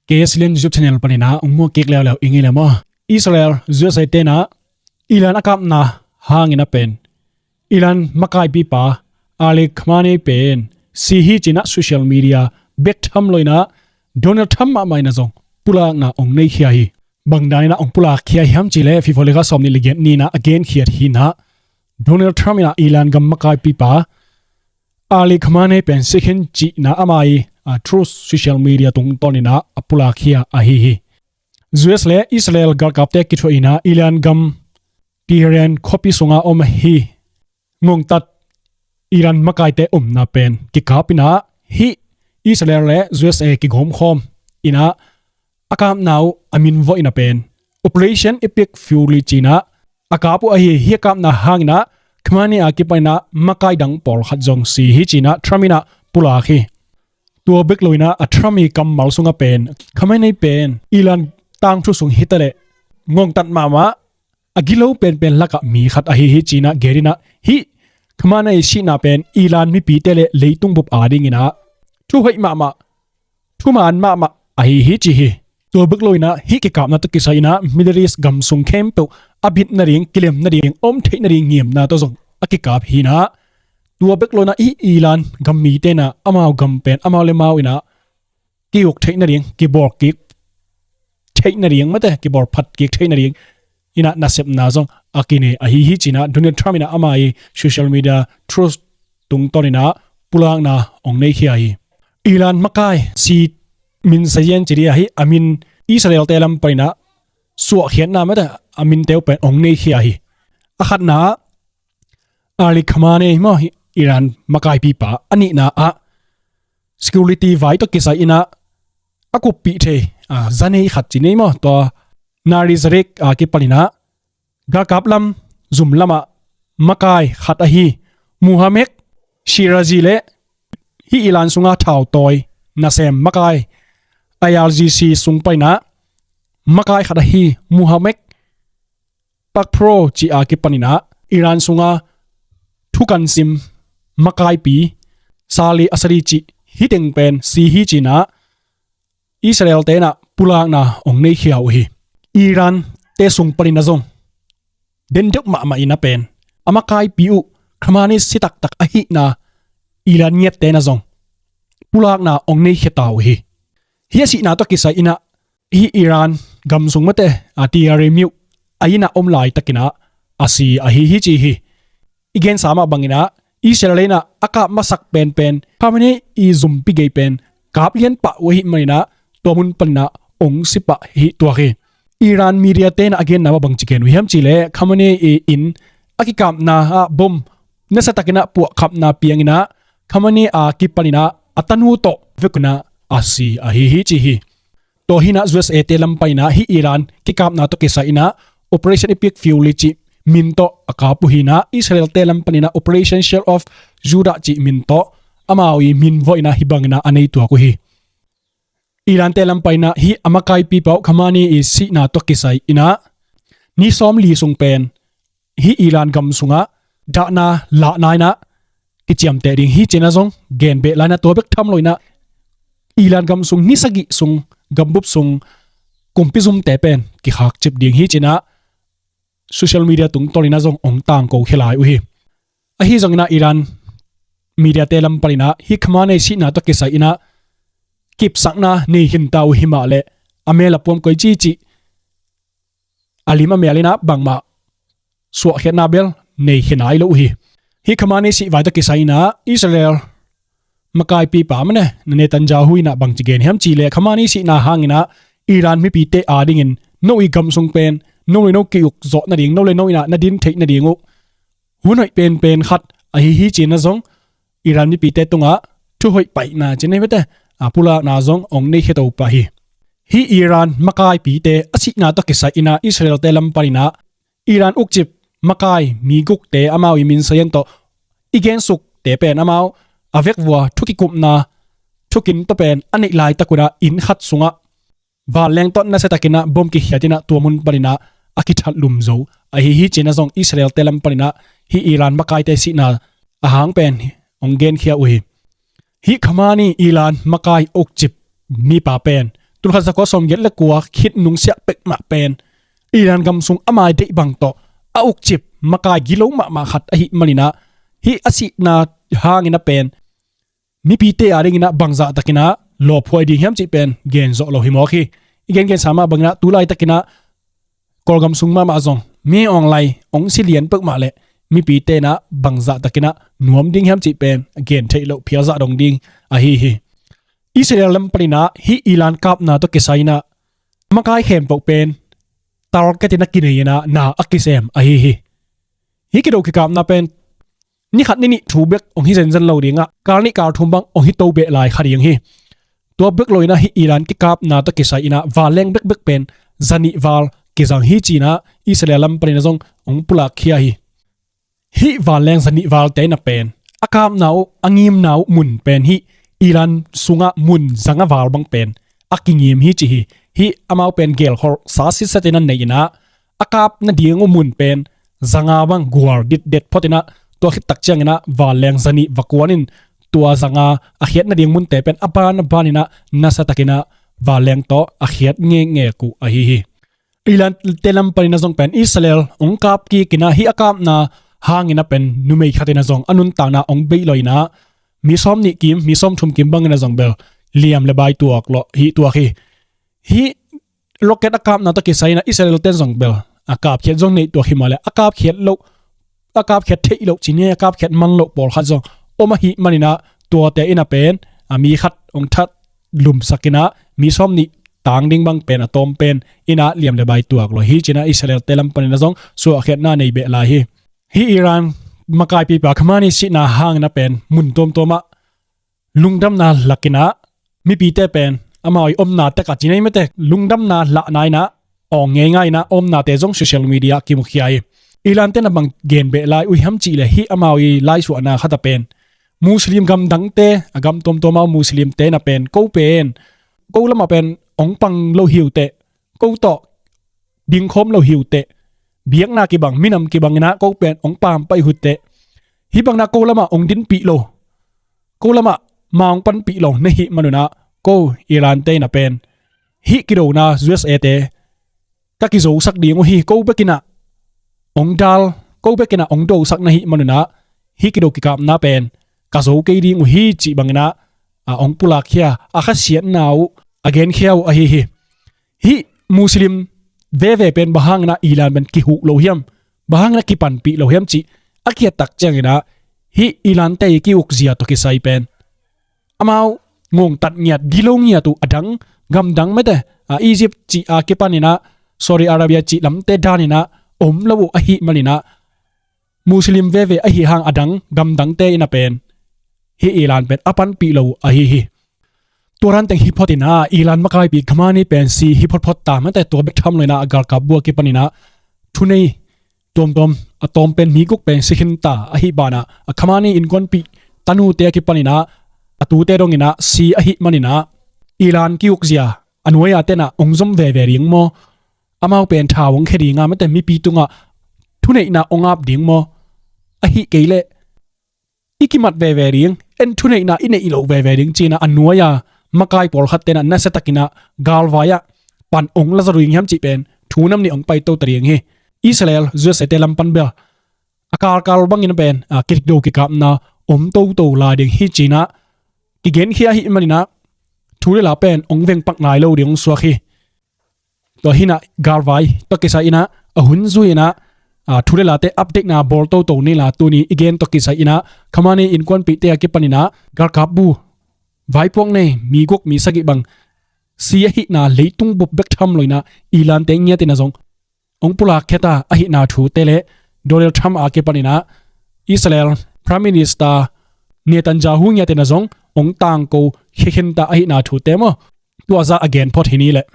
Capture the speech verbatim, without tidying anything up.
K S Lian YouTube channel panin ah ong muak kik leuleu ing ei le maw. Israel, U S A te'n ah Iran a kapna hangin a pen Iran makaipipa Ali Khamenei pen si hi ci-in ah social media bek tham lo-in ah Donald Trump mahmah in ah zong pulakna ong nei khia hi. Bang dan in ah ong pulak khia hiam cih leh February kha sawmnih le giat ni-in ah a genkhiat hi-in ah Donald Trump in ah Iran gam makaipipa Ali Khamenei pen si khin ci-in ah ama ii, ah, Truth social media tungtawn in ah a pulak khia ahi hi. U S le Israel galkapte kithuah in ah Iran gam Tehran khuapi sungah om ahi ngongtat Iran makaite omna pen kikap in ah hih Israel le U S A kigawmkhawm in ah a kapna uh a min vuah in ah pen Operation Epic Fury ci-in ah a kap uh ahi hi. A kapna hangin ah Khamenei a kipan in ah makai dang pawlkhat zong si hi ci-in ah Trump in ah pulak hi. Tua bek lo-in ah a Trump ii kammal sungah pen Khamenei pen Iran tangthu sung hi ta leh ngongtat mahmah a gilo penpen lakah mi khat ahi hi ci-in ah gen in ah hih Khamenei sihna pen Iran mipite le leitung bup adingin ah thuhoih mahmah, thuman mahmah ahi hi ci hi. Tua bek lo-in ah hih kikapna tawh kisai in ah Middle East gam sung khempeuh a bit nading, kilem nading, om theih nading ngimna tawh zong a kikap hi-in ah tua bek lo-in ah hih Iran gam mite'n ah amau gam pen amau le amau in ah ki-uk theih nading, kibawl kik theih nading, mate, kibawl phat kik theih nading in ah nasepna zong a kinei ahi hi ci-in ah Donald Trump in ah ama ii social media Truth tungtawn in ah pulakna ong nei khia hi. Iran makai si min sa yen ci dih ahi, a min Israel-te lam panin ah suahkhiatna, mate, a minte uh pen ong nei khia hi. A khatna ah Ali Khamenei maw, Iran makaipipa, a nihna ah security vai tawh kisai in ah a kuppih thei, ah, zanei khat ci ni maw, tua Nari Zarek a kipan in ah galkap lam, zum lamah makai khat ahi Mohammad Shirazi le hih Iran sunga thautawi nasem makai I R G C sung panin ah makai khat ahi Mohammad Pakpro ci a kipan in ah Iran sunga thukan sim makaipi Saleh Assadi cih hih teng pen si hi ci-in ah Israel-te'n ah pulakna ong nei khia uh hi. Iran-te sung panin ah zong den deuh mahmah in ah pen a makaipi uh Khamenei si taktak ahihna Iran ngiatte'n ah zong pulakna ong nei khia ta uh hi. Hih a sihna tawh kisai in ah hih Iran gam sung, mate, a Tehran mi uh a inn ah om laitakin ah a si ahi hi ci hi. I gensa mah bangin ah Israel in ah a kap masak penpen Khamenei ii zumpi gei pen kap lianpah uh ahih manin ah tua mun panin ah ong si pah hi tuak hi. Iran media-te'n ah a genna mah bangci gen uh hiam cih leh Khamenei ii inn a kikapna ah bom nasiatakin ah puahkhapna piangin ah Khamenei a kipan in ah a tanu tawh vekun ah a si ahi hi ci hi. Tua hi-in ah U S A-te lam panin ah hih Iran kikapna tawh kisai in ah Operation Epic Fury cih min tawh a kap uh hi-in ah Israel-te lam panin ah Operation Shield of Judah cih min tawh amau ii min vuah in ah hih bangin ah a nei tuak uh hi. Iran-te lam panin ah hih a makaipipa uh Khamenei ii sihna tawh kisai in ah ni sawmli sung pen hih Iran gam sungah dahna lahna in ah kiciamteh ding hi ci-in ah zong gen beh lai-in ah tua bek tham lo-in ah Iran gam sung ni sagih sung gambup sung kumpi zumte pen kikhakcip ding hi ci-in ah social media tungtawn in ah zong ong tangko khia lai uh hi. Ahi zongin ah Iran media-te lam panin ah hih Khamenei sihna tawh kisai in ah kipsakna nei khin ta uh hi mah leh a mel a puam koi cihcih a lim a mel in ah bangmah suahkhiatna bel nei khia nai lo uh hi. Hih Khamenei sih vai tawh kisai in ah Israel makaipipa, mane, Netanyahu in ah bangci gen hiam cih leh Khamenei sihna hangin ah Iran mipite adingin no ii gam sung pen no le no ki-uk zawh nading, no le no in ah na din theih nading uh hun hoih penpen khat ahi hi ci-in ah zong Iran mipite tungah thuhoih paihna ci ni, mate, a pulakna zong ong nei khia to pah hi. Hih Iran makaipite a sihna tawh kisai in ah Israel-te lam panin ah Iran ukcip makai mi gukte amau ii min sa yen tawh i gensukte pen amau a vekvua thukikupna thukin tawh pen a neih laitak un ah inn khat sungah vanleng tawh nasiatakin ah bom kikhiat in ah tua mun panin ah a kithatlum zo ahi hi ci-in ah zong Israel-te lam panin ah hih Iran makaite sihna a hang pen ong genkhia uh hi. Hih Khamenei Iran makai ukcip mipa pen tulkhat zakua sawmgiat le kua khit nungsiah pekmah pen Iran gam sung a mai deih bang tawh a ukcip makai gilo mahmah khat ahih maninah, hih a sihna hanginah pen mipite a dinginah bangzah takinah lawphuai ding hiam cih pen genzawh lo hi mawk hi. I gengensa mah banginah tu laitakinah Kawlgam sung mahmah zong Min Aung Hlaing hong si lian peuhmah leh mipite inah bangzah takinah nuam ding hiam cih pen gen theih loh phialzah dong ding ahi hi. Israel lam paninah hih Iran kapna tawh kisai inah makai khempeuh pen target inah kinei inah na a kisem ahi hi. Hih kido kikapna pen ni khat ni nih thu bek hong hi zenzen lo dingah, kal nih kal thum bang hong hi to beh lai kha ding hi. Tua bek lo inah hih Iran kikapna tawh kisai inah vanleng bekbek pen zanih val kizang hi cinah Israel lam paninah zong hong pulakkhia hi. Hih vanleng zanih valte inah pen a kapna uh, a ngimna uh mun pen hih Iran sungah mun zanga val bang pen a kingim hi ci hi. Hih amau pen gelkholh sa sitset inah nei inah a kap nading uh mun pen zanga bang gual ditdet phot inah tua khittak cianginah vanleng zanih va kuanin tua zanga a khiat nading munte pen a ban a ban inah nasa takinah vanleng tawh a khiat ngekngek uh ahi hi. Iran te lam paninah zong pen Israel hong kap kik inah hih a kapna hanginah pen numei khat inah zong a nuntakna hong beih lo inah mi sawm nih kim, mi sawm thum kim banginah zong bel liam le bai tuak lawh hih tuak hi. Hih rocket a kapna tawh kisai inah Israel ten zong bel a kapkhiat zong neih tuak hi mah leh a kapkhiat loh, a kapkhiat theih loh ci ni, a kapkhiat man loh pawlkhat zong om ahih maninah tuate inah pen a mi khat hong that lumsak inah mi sawm nih tang ding bang pen a tawm pen inah liam le bai tuak lo hi cinah Israel te lam paninah zong suahkhiatna nei beh lai hi. Hih Iran makaipipa Khamenei sihna hanginah pen mun tuamtuamah lungdamna lak inah mipite pen amau i omna tek a ci nei mete lungdamna lahna inah awng ngeingai inah omnate zong social media kimukhia hi. Iran tenah bang gen beh lai uh hiam cih leh hih amau i laisuahna khat a pen Muslim gam dangte, a gam tuamtuama Muslim tenah pen ko pen ko lamah pen hong pang lo hi uh teh, ko tawh dingkhawm lo hi uh teh, biakna kibang, minam kibang inah ko pen hong paampaih uh teh, hih bang inah ko lamah hong dinpih lo, ko lamah ma hong panpih lo na hih manunah ko Iran te inah pen hih kidona U S A te ka kizosak ding uh hi, ko bekinah hong dal, ko bekinah hong dosak na hih manunah hih kido kikapna pen ka zo kei ding uh hi cih banginah a hong pulakkhia, a khasiatna uh a genkhia uh ahi hi. Hih Muslim veve pen bang hanginah Iran pen kihuh lo hiam, bang hanginah kipanpih lo hiam cih a khiattak cianginah hih Iran te i ki-ukzia tawh kisai pen amau ngongtat ngiat, gilo ngiat uh a dang gamdang mete, a Egypt cih a kipaninah Saudi Arabia cih lamte daninah om lo uh ahih maninah Muslim veve ahi hang a dang gamdangte inah pen hih Iran pen a panpih lo uh ahi hi. Tua dan teng hi phot inah Iran makaipi Khamenei pen si hi photphot ta mete, tua bek tham lo inah a galkap bu a kipaninah thunei tuamtuam a tawm pen mi guk pen si khin ta ahih banah a Khamenei innkuanpih tanute a kipaninah a tute donginah si ahih maninah Iran ki-ukzia a nuai-a tenah hong zom veve ding maw, amau pen thau hong khia dinga mete mipi tungah thuneihna hong ap ding maw, ahih kei leh i kimat veve ding, en thuneihna i neih loh veve ding cinah a nuai-a makai pawlkhat tenah nasiatakinah galvai-ah pan hong la zaw ding hiam cih pen thu nam nih hong paito ta ding hi. Israel U S A te lam pan bel a kalkal bangin pen a kido kikapna om toto lai ding hi cinah kigenkhia ahih maninah thu le la pen hong vengpak nai lo ding hong suak hi. Tua hinah galvai tawh kisai inah a hun zui inah a thu le late update na bawl toto ni la, tuni i gen tawh kisai inah Khamenei innkuanpihte a kipaninah galkap bu vaipuak nei mi guk mi sagih bang si ahihna leitung bup bek tham lo inah Iran te ngiat inah zong hong pulakkhia ta ahihna thute le Donald Trump a kipaninah Israel Prime Minister Netanyahu ngiat inah zong hong tangko khia khin ta ahihna thute maw, tua zah a gen phot hi ni leh.